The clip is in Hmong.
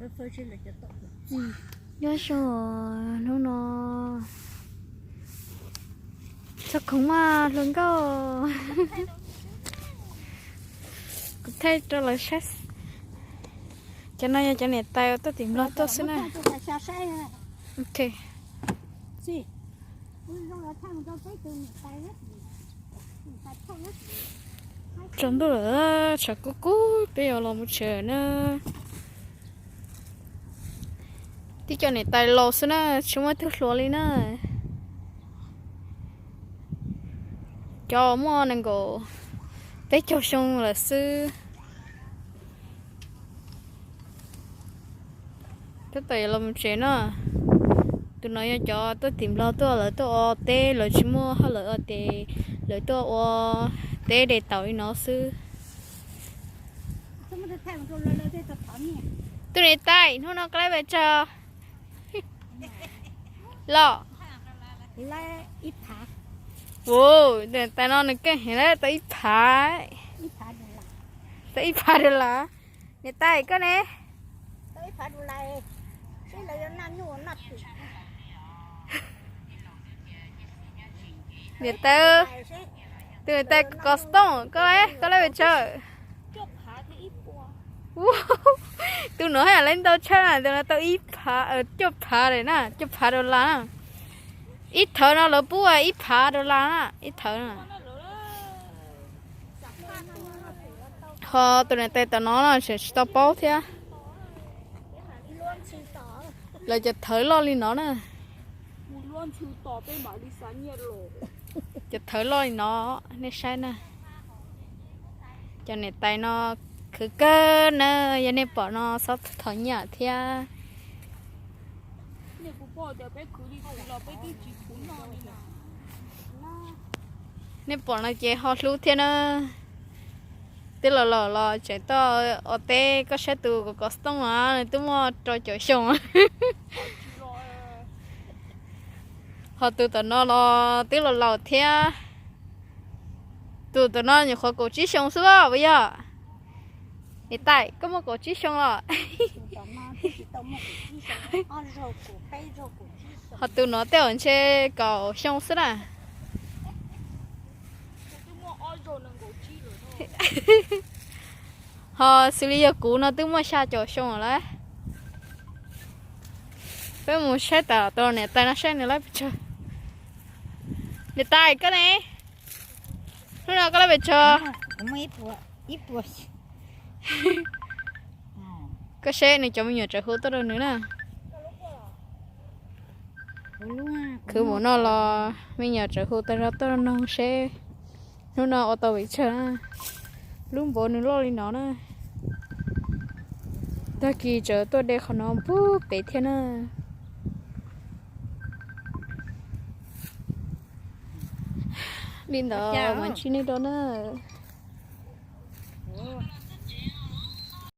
Nyob zoo, hnub no txog khoom maj hluas nkauj. Kuv thaij rau lawv saib. Cov no yog cov niam tais tuaj tim Nplog tuaj xwb na. Ok. Tsaus ntuj lawm, tshav kub kub peb yuav los mus tsev na. Tib co niam tais laus xwb na, tsis muaj ib tug hluas li na. Cov muaj nees nkaum peb caug xyoo lawm xwb. Tab tom yuav los mus tsev na. Tus no yog cov tuaj tim Nplog tuaj, lawv tuaj ua teb, lawv tsis muaj hauj lwm ua ces lawv tuaj ua teb de taum li no xwb. Tus niam tais, hnub no koj lab pes tsawg los? Tus niam tais no nws keej heev, tau ib phav, tau ib phav dollar. Niam tais koj ne? Niam tais, tus niam tais Kos Tooj, koj, koj lab pes tsawg? Tus no haj yam lab ntau tshaj na, tus no tau ib phav, cuaj phav lawm na, cuaj phav dollar na. Ib thawv no lawv pub ib phav dollar na, ib thawv na. Ho tus niam tais tom no no tseem tsis tau paub thiab. Lawv cov thawv loj li no na. Cov thawv loj li no, nej saib na. Cov niam tais no khwv kawg na, yog nej pom no txhob thov nyiaj thiab. Nej pom no ces ho hlub thiab na. Twb laus laus los tseem tuaj ua teb, koj saib tus Kos Tooj no nws twb muaj rau caum xyoo. Ho tus tom no los twb laus laus thiab. Tus tom no nyuam qhuav kaum tsib xyoo xwb os, puas yog? Niam tais, koj muaj kaum tsib xyoo los? Ho tus no tej zaum ntshe kaum xyoo xwb na. Ho xws li yog kuv no twb muaj xya caum xyoo lawm. Peb mus saib tom tus niam tais no saib nws lab pes tsawg. Niam tais koj ne? Hnub no koj lab pes tsawg? Koj saib nws cov me nyuam tseem hu tuaj rau nws na. Khwv mus no los me nyuam tseem hu tau zog tuaj noog seb hnub no ua tau pes tsawg na. Lub npawv nws loj li no na. Tag kis tseem tuaj de qhov no pub pem thiab na. Li ntawd mas ntsib nej dua na.